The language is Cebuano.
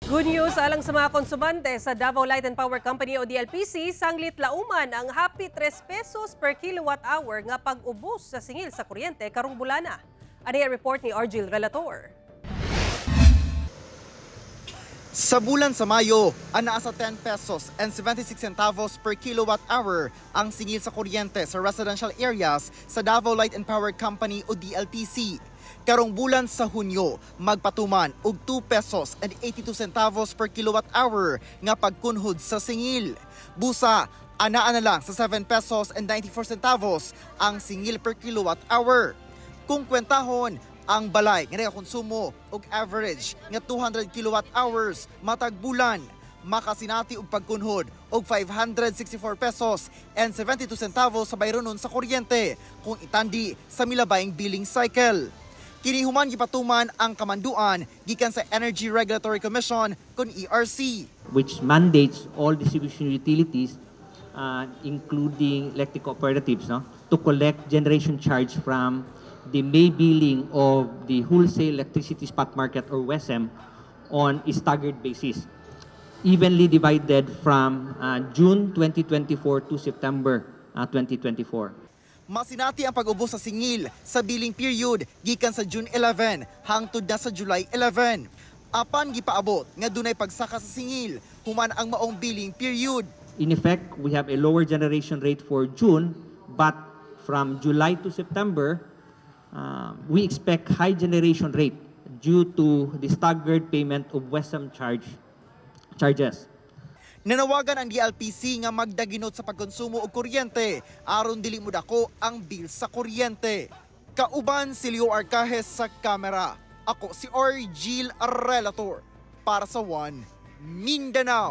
Good news alang sa mga konsumante sa Davao Light and Power Company o DLPC, sanglit lauman ang hapit 3 pesos per kilowatt hour nga pag-ubos sa singil sa kuryente karong bulana. Ani ang report ni Argil Relator. Sa bulan sa Mayo, anaa sa 10 pesos and 76 centavos per kilowatt hour ang singil sa kuryente sa residential areas sa Davao Light and Power Company o DLPC. Karong bulan sa Hunyo, magpatuman og 2 pesos and 82 centavos per kilowatt hour nga pagkunhod sa singil. Busa, anaa na lang sa 7 pesos and 94 centavos ang singil per kilowatt hour. Kung kwentahon, ang balay nga nagakonsumo og average nga 200 kilowatt hours matag bulan makasinati og pagkunhod og 564 pesos and 72 centavos sa bayronon sa kuryente kung itandi sa milabayng billing cycle. Kini human gipatuman ang kamanduan gikan sa Energy Regulatory Commission kon ERC, which mandates all distribution utilities, including electric cooperatives, no, to collect generation charge from the May billing of the wholesale electricity spot market or WESM on a staggered basis, evenly divided from June 2024 to September 2024. Masinati ang pag-ubos sa singil sa billing period gikan sa June 11 hangtod na sa July 11. Apan gipaabot nga dunay pagsaka sa singil human ang maong billing period. In effect, we have a lower generation rate for June, but from July to September, we expect high generation rate due to the staggered payment of WESM charges. Nanawagan ang DLPC nga magdaginot sa pagkonsumo og kuryente aron dili modako ang bill sa kuryente. Kauban si Leo Arcajes sa kamera. Ako si Orgil Relator para sa One Mindanao.